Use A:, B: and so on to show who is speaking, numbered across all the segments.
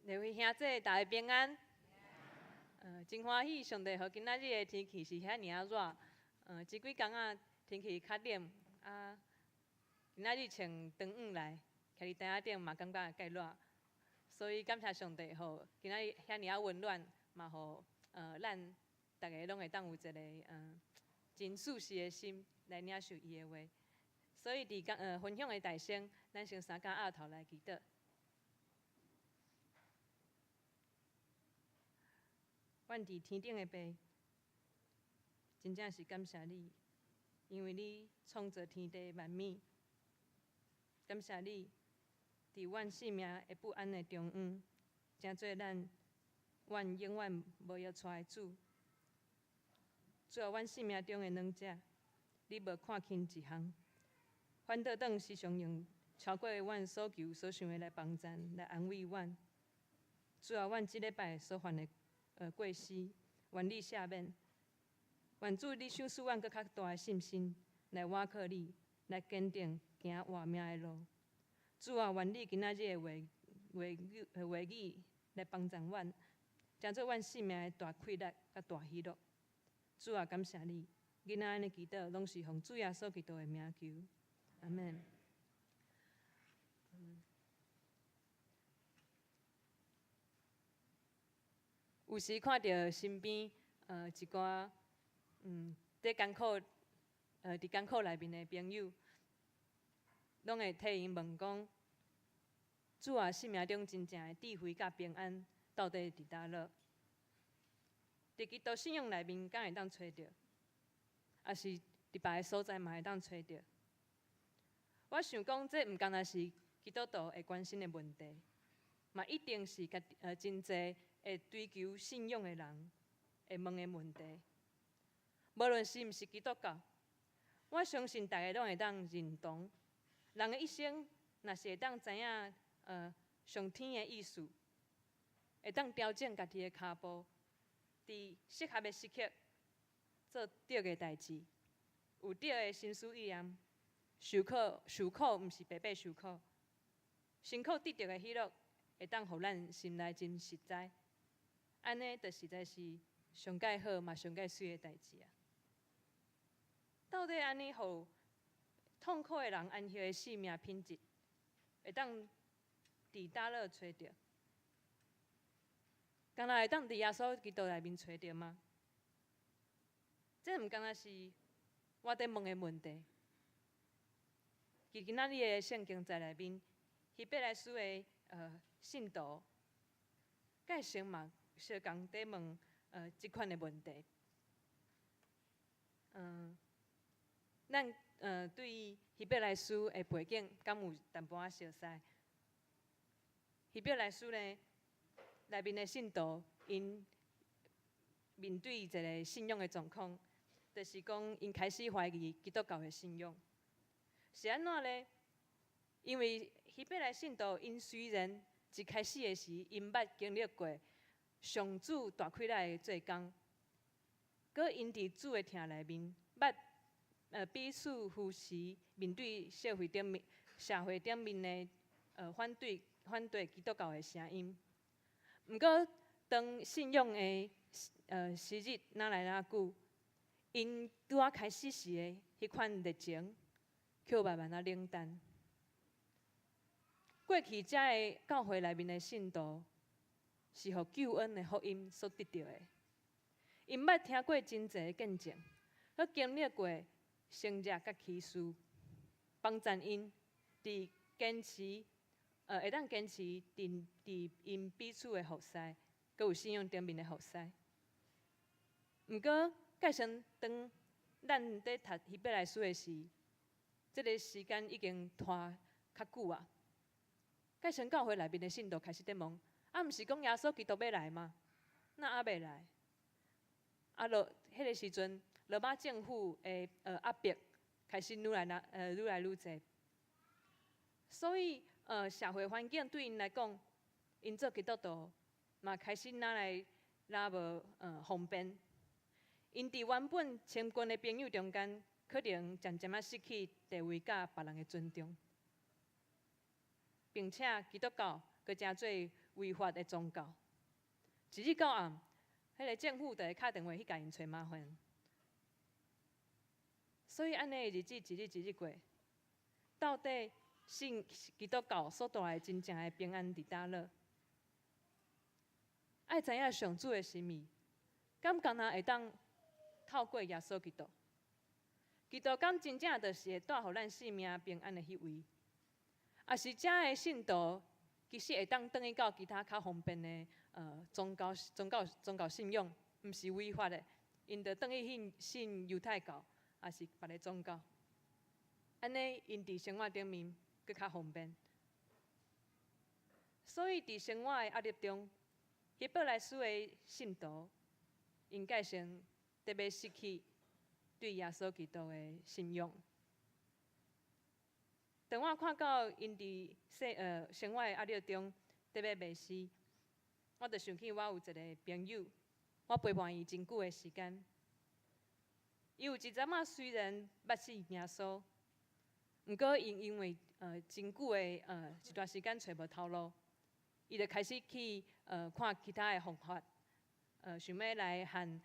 A: 兩位兄姊，大家平安。真歡喜，上帝予今仔日的天氣是遐爾仔熱。這幾工仔天氣較冷，啊，今仔日穿長衫來，徛佇台仔頂嘛感覺蓋熱。所以感謝上帝，予今仔日遐爾仔溫暖，嘛予咱逐个攏會當有一个真舒適的心來領受伊的話。所以佇講分享的台先，咱先三跤鴨頭來祈禱。阮佇天頂的父，真正是感謝你，因為你創造天地萬物。感謝你，佇阮性命的不安的中央，成做咱阮永遠無搖掣的主。主啊，阮性命中的軟弱，你無看輕一項，反倒轉時常用超過阮所求所想的來幫贊、來安慰阮。主啊，阮這禮拜所犯的過失，願你赦免。願主你賞賜阮閣較大的信心，來倚靠你，來堅定行活命的路。主啊，願你今仔日的話語來幫助阮，成做阮性命的大氣力佮大喜樂。主啊，感謝你，囡仔按呢祈禱，攏是奉主耶穌基督的名求，阿們。有時看著身邊一寡佇艱苦佇艱苦內面的朋友，攏會替𪜶問講：主啊，生命中真正的智慧佮平安到底佇佗落？佇基督信仰內面，敢會當揣著？抑是佇別个所在嘛會當揣著？我想講，這毋干焦是基督徒會關心的問題，嘛一定是家真濟會追求信仰的人會問的問題。無論是毋是基督教，我相信逐个攏會當認同，人的一生若是會當知影上天的意思，會當調整家己的跤步，佇適合的時刻做對的代誌，有對的心思意念，受苦受苦毋是白白受苦，辛苦得著的喜樂會當予咱心內真實在。按呢，就實在是上蓋好嘛，上蓋媠的代誌啊！到底按呢，予痛苦的人安息的生命品質，會當佇佗落揣著？敢若會當佇耶穌基督內面揣著嗎？這毋干焦是我佇問的問題。佇今仔日的聖經節內面，希伯來書的信徒，蓋先嘛相仝佇問這款的問題。咱對希伯來書的背景，敢有淡薄仔熟似？希伯來書呢，內面的信徒，𪜶面對一个信仰的狀況，就是講𪜶開始懷疑基督教的信仰。是按怎呢？因為希伯來信徒，𪜶雖然一開始的時，𪜶捌經歷過上主大氣力的做工，閣𪜶佇主的疼內面，捌彼此扶持，面對社會頂面的反對基督教的聲音。毋過，當信仰的時日若來若久，𪜶拄仔開始時的彼款熱情，卻慢慢仔冷淡。過去遮个教會內面的信徒，是予救恩的福音所得著的。𪜶捌聽過真濟的見證，閣經歷過神蹟佮奇事，幫贊𪜶佇堅持，會當堅持佇𪜶彼此的服侍，閣有信仰頂面的服侍。毋過，蓋先當咱佇讀希伯來書的時，這个時間已經拖較久啊。蓋先教會內面的信徒開始佇問：啊，毋是講耶穌基督欲來嗎？哪猶未來？啊，落彼个時陣，羅馬政府的壓迫開始愈來愈濟，所以社會環境對𪜶來講，𪜶做基督徒嘛開始若來若無方便。𪜶佇原本親近的朋友中間，可能漸漸仔失去地位佮別人的尊重，並且基督教閣成做違法的宗教。一日到暗，彼个政府就會敲電話去共𪜶揣麻煩。所以按呢日子一日一日過，到底信基督教所帶來真正的平安佇佗落？愛知影上主的心意，敢干焦會當透過耶穌基督？基督敢真正就是會帶予咱性命平安的彼位？抑是遮的信徒其實會當轉去到其他較方便的宗教信仰，毋是違法的，𪜶就轉去信猶太教，抑是別个宗教。按呢，𪜶佇生活頂面閣較方便。所以佇生活的壓力中，希伯來書的信徒應該先特別失去對耶穌基督的信仰。當我看到𪜶佇生活的壓力中特別迷失，我就想起我有一个朋友，我陪伴伊真久的時間。伊有一陣仔雖然捌信耶穌，毋過𪜶因為真久的一段時間揣無頭路，伊就開始去看其他的方法，想欲來和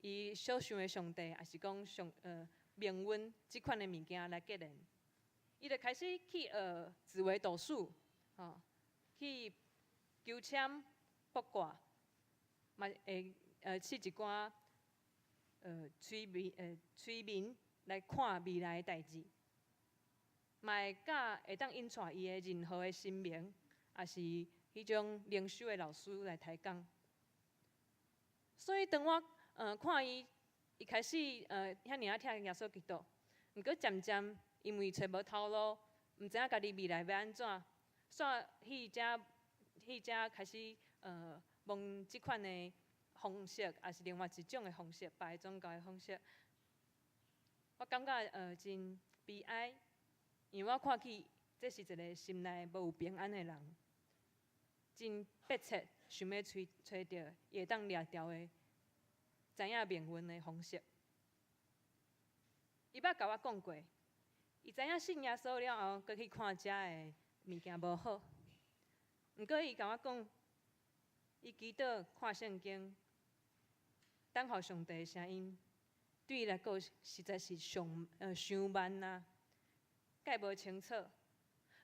A: 伊所想的上帝，抑是講命運這款的物件來結連。伊就開始去學紫微斗數，吼，去求籤卜卦，嘛會試一寡催眠來看未來的代誌，嘛會佮會當引帶伊的任何的神明，抑是彼種靈修的老師來抬槓。所以當我看伊，一開始遐爾仔疼耶穌基督，毋過漸漸因為揣無頭路，毋知影家己未來欲按怎，煞去遮開始問這款的方式，抑是另外一種的方式，別个宗教的方式。我感覺真悲哀，因為我看去這是一个心內無有平安的人，真迫切想欲揣著伊會當掠牢的知影命運的方式。伊捌共我講過，伊知影信耶穌了後，閣去看遮的物件無好。毋過伊共我講，伊祈禱看聖經，等候上帝的聲音，對伊來講實在是傷慢啊，蓋無清楚，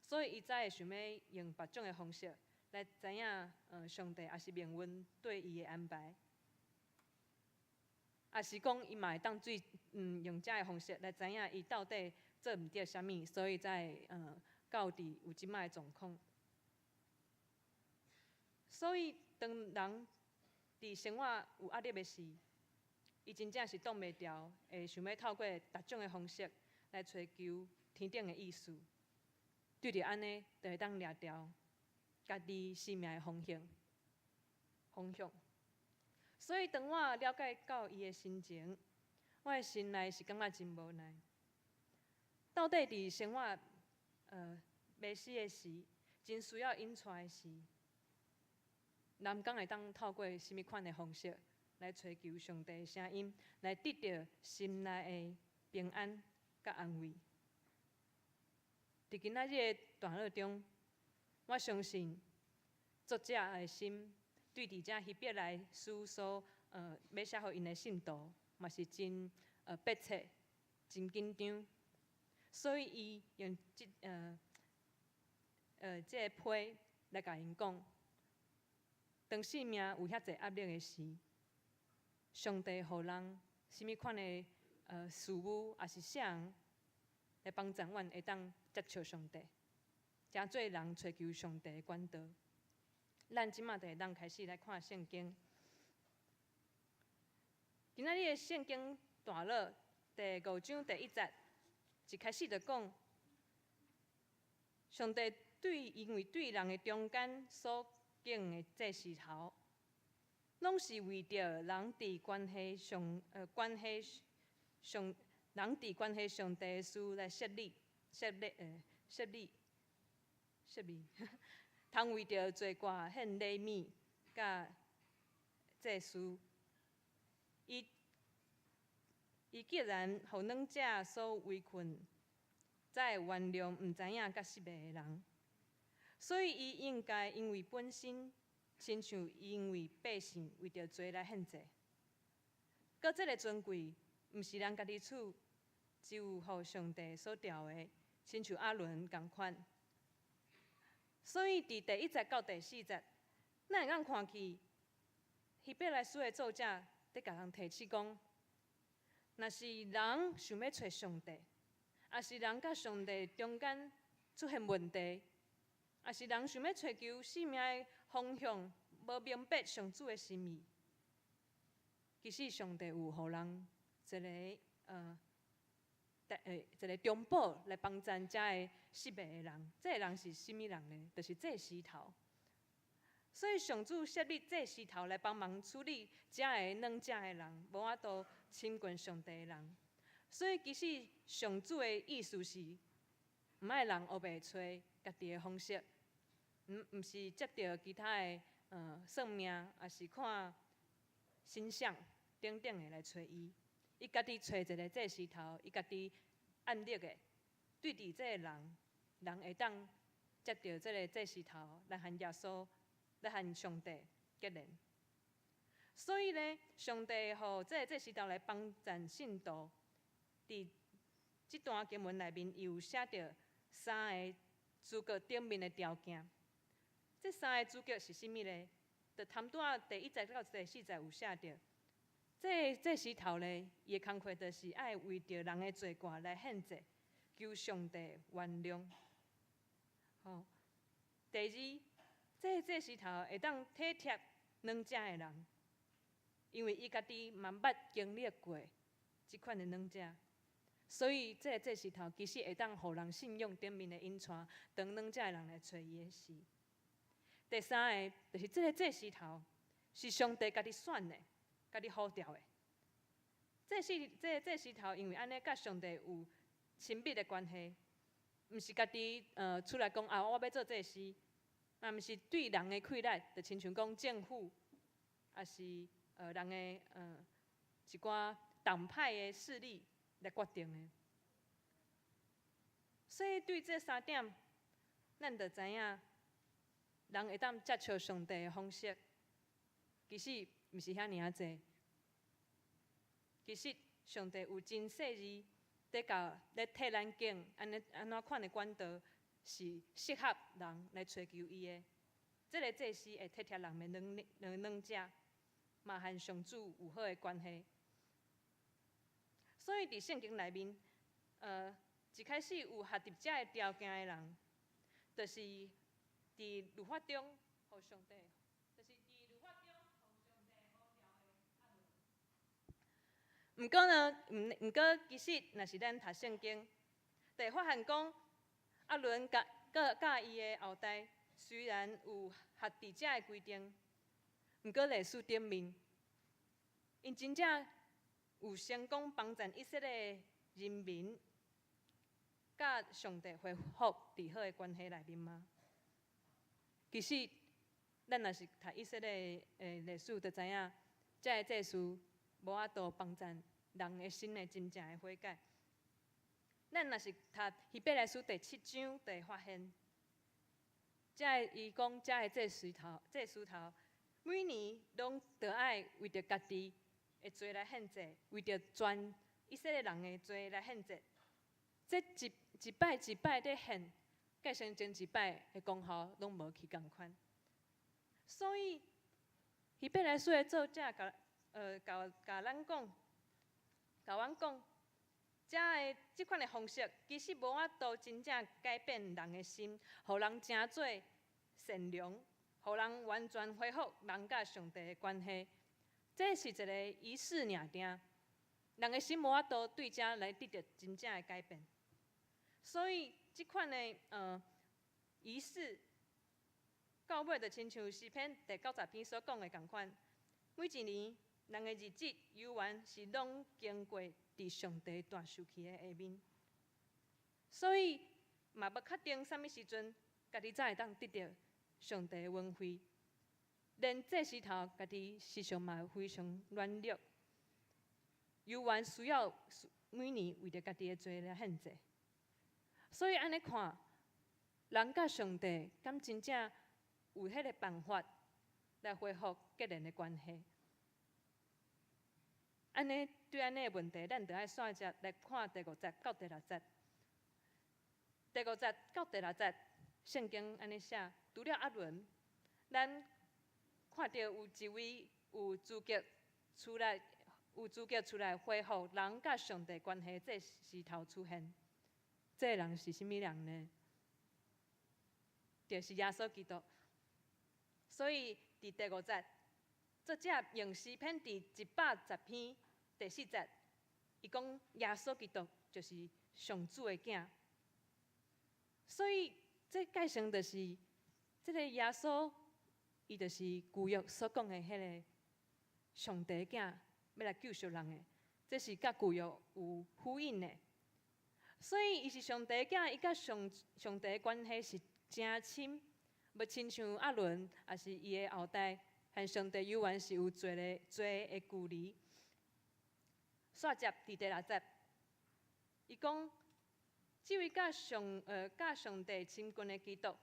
A: 所以伊才會想欲用別種的方式來知影上帝抑是命運對伊的安排。抑是講伊嘛會當對用遮的方式來知影伊到底做毋著啥物，所以才會到佇有這擺的狀況。所以當人佇生活有壓力的時，伊真正是擋袂牢，會想欲透過逐種的方式來揣求天頂的意思，對著按呢，就會當掠牢家己生命的方向。所以當我了解到伊的心情，我的心內是感覺真無奈。到底佇生活迷失的時，真需要引帶的時，人敢會當透過啥物款的方式來揣求上帝的聲音，來得著心內的平安佮安慰？佇今仔日的段落中，我相信作者的心對佇遮希伯來書所欲寫予𪜶的信徒，嘛是真迫切、真緊張，所以伊用這个批來共𪜶講，當生命有遐濟壓力的時，上帝予人啥物款的事物，抑是啥人來幫助阮會當接觸上帝，成做人揣求上帝的管道。咱這馬就會當開始來看聖經。今仔日的聖經段落第五章第一節，一開始就講，上帝對因為對人的中間所建的祭司頭，攏是為著人佇關係上帝的事來設立、設立、設立、設立，通為著罪過獻禮物佮祭司。伊既然予兩者所圍困，才會原諒毋知影佮失迷的人。所以伊應該因為本身親像𪜶為百姓為著罪來獻祭。閣這个尊貴，毋是人家己賜，只有予上帝所召的，親像亞倫仝款。所以佇第一節到第四節，咱會當看去希伯來書的作者佇共人提醒講，若是人想欲揣上帝，抑是人佮上帝中間出現問題，抑是人想欲揣求生命的方向，無明白上主的心意，其實上帝有予人一個中保來幫贊遮个失迷的人。這个人是啥物人呢？就是祭司頭。所以上主設立祭司頭來幫忙處理遮个軟弱的人，無法度親近上帝的人。所以其實上主的意思是，毋愛人烏白揣家己的方式，毋是接著其他的算命，抑是看星象等等的來揣伊。伊家己揣一个祭司頭，伊家己按立的，對佇這个人，人會當接著這个祭司頭來和耶穌，來和上帝結連。所以呢，上帝予這个祭司頭來幫贊信徒，佇這段經文內面，伊有寫著三个資格頂面的條件。這三个資格是啥物呢？就頭拄仔第一節到第四節有寫著。這个祭司頭咧，伊的工課就是愛為著人的罪過來獻祭，求上帝原諒。吼，第二，這个祭司頭會當體貼軟弱的人，因為伊家己嘛捌經歷過這款的軟弱，所以這个祭司頭其實會當予人信仰頂面的引帶，當軟弱的人來揣伊的時。第三個，就是這个祭司頭是上帝家己選的，家己呼召的。這個祭司頭因為按呢，佮上帝有親密的關係，毋是家己出來講啊，我欲做祭司，嘛毋是對人的氣力，就親像講政府，抑是人的一寡黨派的勢力來決定的。所以對這三點，咱就知影，人會當接觸上帝的方式，其實毋是遐爾仔濟。其實上帝有真細膩，佇教咧替咱揀按呢按怎款的管道是適合人來揣求伊的。這个祭司會體貼人的軟弱，嘛和上主有好的關係。所以佇聖經內面，一開始有合佇遮个條件的人，就是佇律法中予上帝，就是佇律法中予上帝呼召的亞倫。毋過呢，毋過其實，若是咱讀聖經，就會發現講，亞倫佮佮佮伊的後代，雖然有合佇遮个規定，毋過歷史頂面，𪜶真正有成功幫贊以色列人民，佮上帝恢復佇好的關係內面嗎？其實，咱若是讀以色列的歷史，就知影，遮个祭司無法度幫贊人的心的真正的悔改。咱若是讀希伯來書第七章，就會發現，遮个伊講遮个祭司頭每年攏著愛為著家己的罪來獻祭，為著全以色列人的罪來獻祭。這一一擺一擺咧獻，佮先前一擺的功效攏無去仝款。所以希伯來書的作者共咱講，共阮講，遮个這款的方式其實無法度真正改變人的心，予人成做善良，予人完全恢復人佮上帝的關係。這是一个儀式爾定，人的心無法度對遮來得著真正的改變。所以這款的儀式，到尾就親像詩篇第九十篇所講的仝款，每一年人的日子猶原是攏經過佇上帝大受氣的下面，所以嘛無確定啥物時陣，家己才會當得著上帝的恩惠。連祭司頭家己時常嘛非常軟弱，猶原需要每年為著家己的罪來獻祭。所以按呢看，人佮上帝敢真正有彼个辦法來恢復結連的關係？按呢對按呢个問題，咱就愛紲接來看第五節到第六節。第五節到第六節，聖經按呢寫：除了亞倫，咱看著有一位有資格出來，有資格出來恢復人佮上帝關係祭司頭出現。這个人是啥物人呢？就是耶穌基督。所以佇第五節，作者用詩篇佇110篇第四節，伊講耶穌基督就是上主的囝。所以這解釋就是這个耶穌，伊就是舊約所講的彼个上帝囝，欲來救贖人的，這是佮舊約有呼應的。所以伊是上帝囝，伊佮上帝關係是誠親，無親像亞倫，抑是伊的後代，和上帝猶原是有濟个濟的距離。煞接佇第六節，伊講，這位佮上帝親近的基督，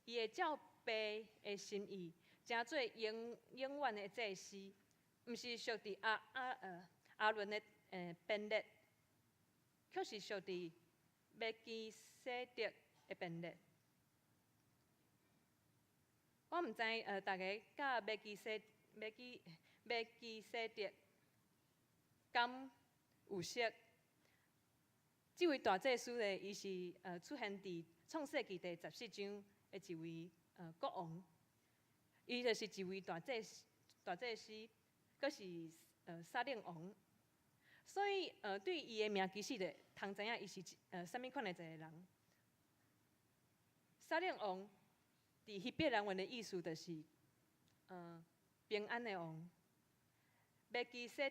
A: 伊會照父的心意，成做永永遠的祭司，毋是屬佇亞倫的編列，卻是屬佇麥基洗德的編列。我毋知逐家佮麥基洗德敢有熟？這位大祭司咧，伊是出現佇創世記第14章的一位國王，伊就是一位大祭司，閣是撒冷王。所以對伊的名其實就通知影伊是啥物款的一个人。撒冷王佇希伯來文的意思就是平安的王。麥基洗德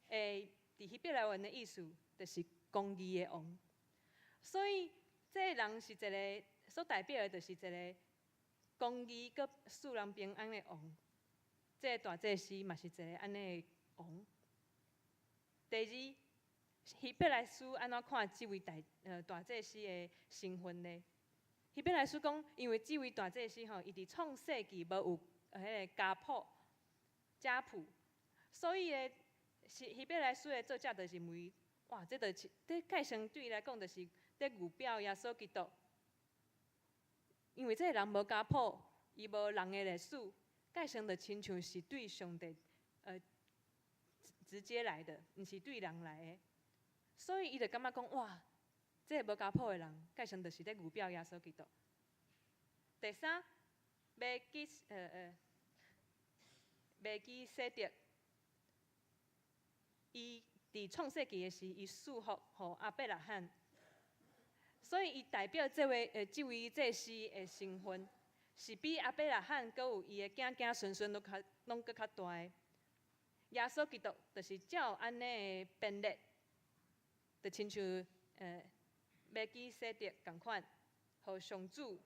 A: 的佇希伯來文的意思就是公義的王。所以這个人是一个所代表的，就是一个公義閣賜人平安的王。這个大祭司嘛是一个按呢的王。第二，希伯來書按怎看這位大祭司的身份呢？希伯來書講，因為這位大祭司吼，伊佇創世記無有彼個家譜，所以咧，是希伯來書的作者就是問，哇，這就是這解釋對伊來講，就是咧預表耶穌基督。因為這个人無家譜，伊無人的歷史，解釋就親像是對上帝直接來的，毋是對人來的。所以伊就感覺講，哇，這个無家譜的人，解釋就是咧預表耶穌基督。第三，麥基洗德，伊佇創世記的時，伊賜福予亞伯拉罕，所以伊代表這位祭司的身份，是比亞伯拉罕閣有伊的囝囝孫孫攏較攏閣較大的。耶穌基督就是照按呢的編列，就親像麥基洗德仝款，予上主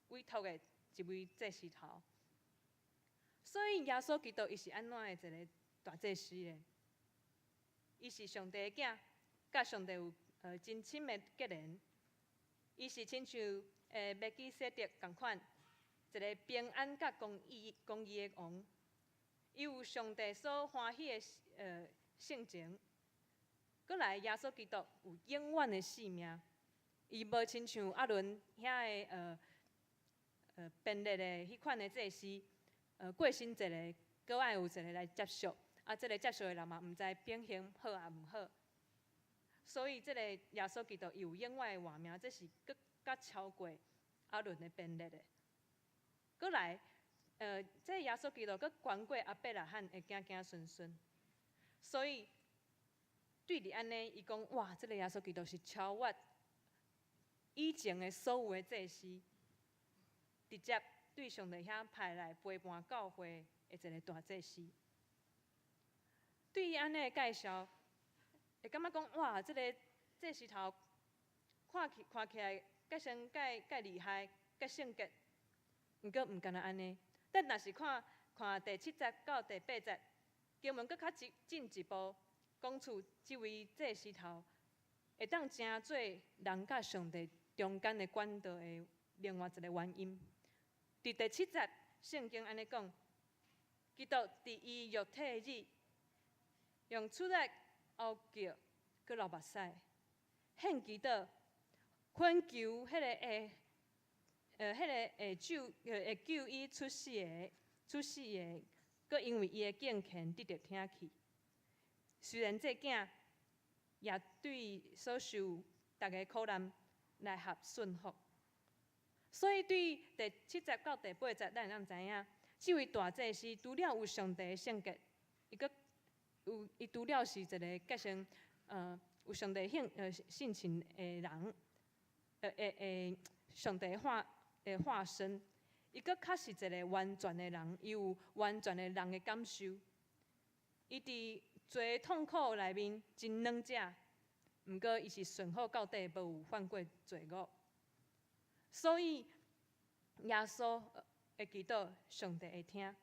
A: 委託的一位祭司頭。所以耶穌基督伊是按怎的一个大祭司咧？伊是上帝的囝，佮上帝有真親的結連。伊是親像麥基洗德仝款，一个平安佮公義的王。伊有上帝所歡喜的性情。閣來，耶穌基督有永遠的性命，伊無親像亞倫遐个編列的彼款的祭司，過身一个，閣愛有一个來接續，啊，這个接續的人嘛，毋知品行好抑毋好。所以，這个耶穌基督伊有永遠的活命，這是閣較超過亞倫的編列的。閣來，這个耶穌基督閣懸過亞伯拉罕的囝囝孫孫，所以對佇按呢，伊講哇，這个耶穌基督是超越以前的所有的祭司，直接對上帝遐派來陪伴教會的一个大祭司。對伊按呢的介紹，會感覺講哇，這个祭司頭看起來較先較較厲害、較聖潔，毋過毋干焦按呢。但若是看看第七節到第八節，經文閣較進一步講出這位祭司頭會當成做人佮上帝中間的管道的另外一个原因。佇第七節，聖經按呢講：基督佇伊肉體日，用出力呼叫，閣流目屎，獻祈禱，懇求彼個會救伊出死的，閣因為伊的敬虔得著聽去。雖然做囝，也對所受逐个苦難來學順服。所以對第七節到第八節，咱會當知影，這位大祭司除了有上帝的聖潔，伊閣有伊除了是一個結成有上帝性情的人，上帝化身，伊閣較是一個完全的人，伊有完全的人的感受。伊佇罪痛苦內面真軟弱，毋過伊是順服到底，無有犯過罪惡。所以耶穌的祈禱，上帝會聽。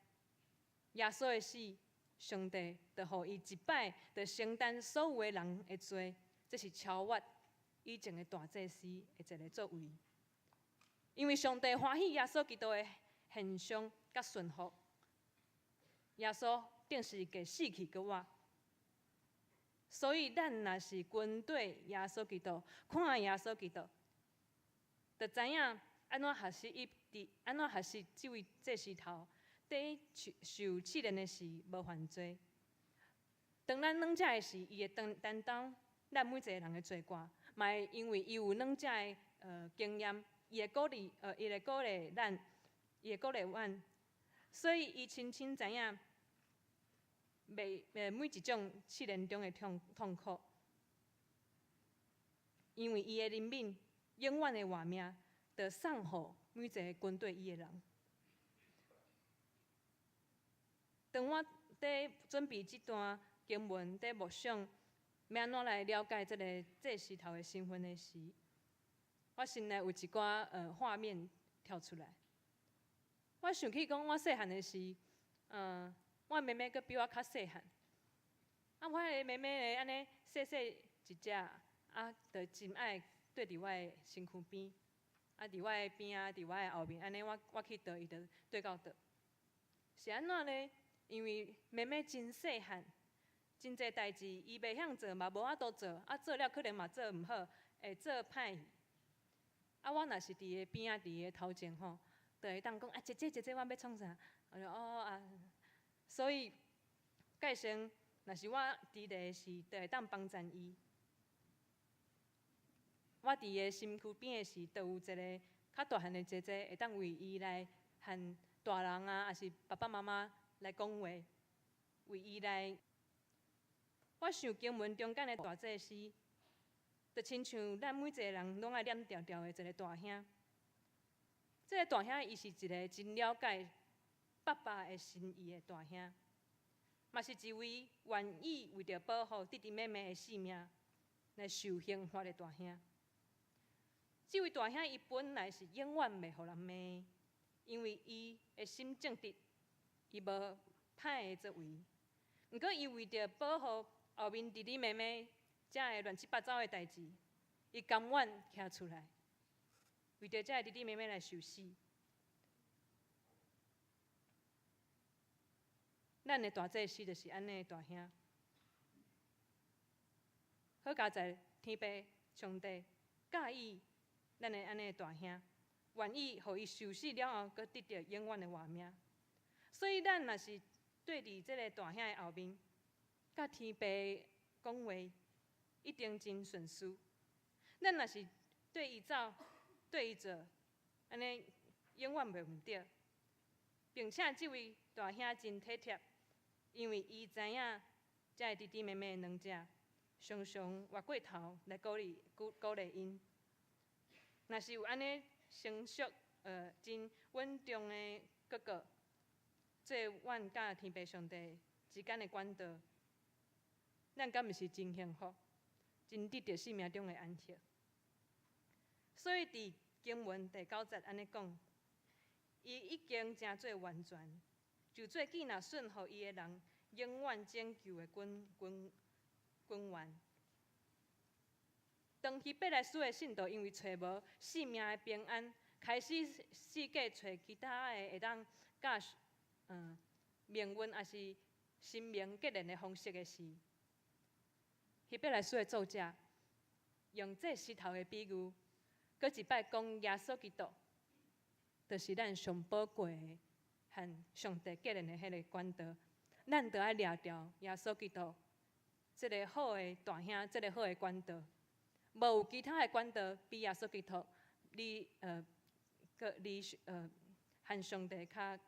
A: 耶穌的死，上帝就予伊一擺，就承擔所有的人的罪，這是超越以前的大祭司的一個作為。因為上帝歡喜耶穌基督的獻上佮順服，耶穌釘十字架死去閣活。所以咱若是跟綴耶穌基督，看耶穌基督，就知影按怎學習伊佇按怎學習這位祭司頭，佇受試煉的時無犯罪。當咱軟弱的時，伊會擔當咱每一個人的罪過，嘛會因為伊有軟弱的經驗，伊會鼓勵咱，伊會鼓勵阮，所以伊親身知影每一種試煉中的痛苦，因為伊的憐憫，永遠的活命，就送予每一個跟綴伊的人。當我佇準備這段經文，佇默想欲按怎來了解這个祭司頭的身份的時，我心內有一寡畫面跳出來。我想起講，我細漢的時，我妹妹閣比我較細漢。啊，我彼个妹妹咧，按呢細細一隻，啊，就真愛綴佇我的身軀邊，啊，佇我的邊仔，佇我的後面，按呢我去佗，伊就綴到佗。是按怎呢？因為妹妹真細漢，真濟代誌伊袂曉做嘛，無法度做，啊做了可能嘛做毋好，會做歹去。啊，我若是佇伊邊仔，佇伊頭前吼，就會當講啊，姐姐姐姐，我欲創啥？我就哦啊，所以蓋成若是我佇咧時，就會當幫贊伊。我佇伊身軀邊的時，就有一个較大漢的姐姐，會當為伊來和大人啊，抑是爸爸媽媽來講話，為伊來。我想經文中間的大祭司，就親像咱每一個人攏愛念牢牢的一个大兄。這个大兄伊是一个真了解爸爸的心意的大兄，嘛是一位願意為著保護弟弟妹妹的性命來受刑罰的大兄。這位大兄伊本來是永遠袂予人罵，因為伊的心正直，伊無歹的作為。毋過伊為著保護後面弟弟妹妹遮个亂七八糟的代誌，伊甘願徛出來，為著遮个弟弟妹妹來受死。咱的大祭司就是按呢的大兄。好佳哉天父上帝佮意咱的按呢的大兄，願意予伊受死了後，閣得著永遠的活命。所以咱若是綴佇這个大兄的後面，佮天父講話，一定真順遂。咱若是綴伊走，綴伊做，按呢永遠袂毋著。並且這位大兄真體貼，因為伊知影遮个弟弟妹妹的軟弱，常常活過頭來鼓勵𪜶。若是有按呢成熟、真穩重的哥哥，做阮佮天父上帝之間的管道，咱敢毋是真幸福，真得著生命中的安息。所以佇經文第九節按呢講，伊已經成做完全，就做見若順服伊的人，永遠拯救的根源。當希伯來書的信徒因為揣無性命的平安，開始四界揣其他的會當佮命運抑是神明結連的方式的時，希伯來書的作者用這石頭的比喻，閣一擺講耶穌基督，就是咱上寶貴的和上帝結連的彼个管道。咱著愛掠著耶穌基督這个好的大兄，這个好的管道。無有其他的管道比耶穌基督，離呃，閣離呃，和上帝較，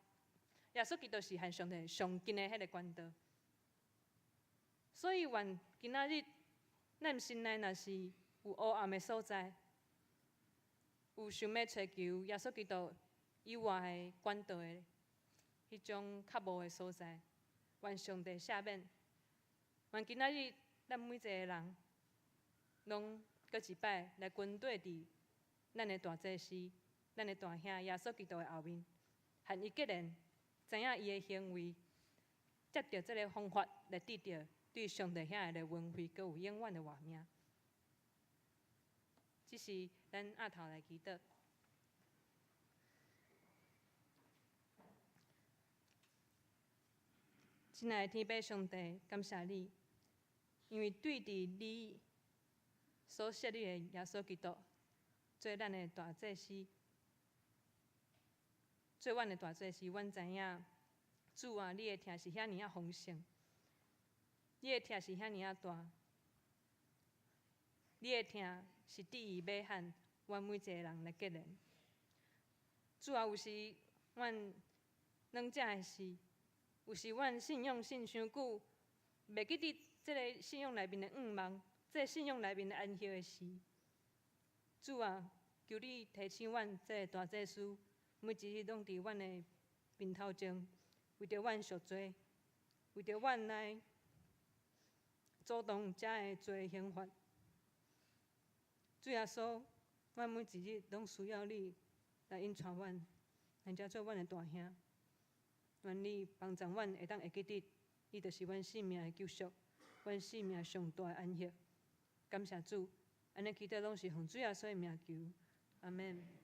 A: 耶穌基督是和上帝上近的彼个管道。所以，願今仔日咱心內若是有黑暗的所在，有想欲揣求耶穌基督以外的管道的彼種較無的所在，願上帝赦免。願今仔日咱每一个人，攏閣一擺來跟綴佇咱的大祭司、咱的大兄耶穌基督的後面，和伊結連，知影伊的行為，藉著這个方法來得著對上帝遐的恩惠，閣有永遠的活命。這是咱押頭來祈禱。親愛的天父上帝，感謝你，因為對佇你所設立的耶穌基督做咱的大祭司，做阮的大祭司，阮知影主啊，你的疼是遐爾仔豐盛，你的疼是遐爾仔大，你的疼是致意欲和阮每一个人來結連。主啊，有時阮軟弱的時，有時阮信仰信傷久，袂記得這个信仰內面的願望，這个信仰內面的安息的時，主啊，求你提醒阮這个大祭司，每一日攏佇阮的面頭前，為著阮贖罪，為著阮來阻擋遮的罪刑罰。主耶穌，阮每一日攏需要你來引帶阮，來遮做阮的大兄。願你幫助阮會當會記得，你就是阮性命的救贖，阮性命上大的安息。感謝主，按呢祈禱攏是奉主耶穌的名求，阿們。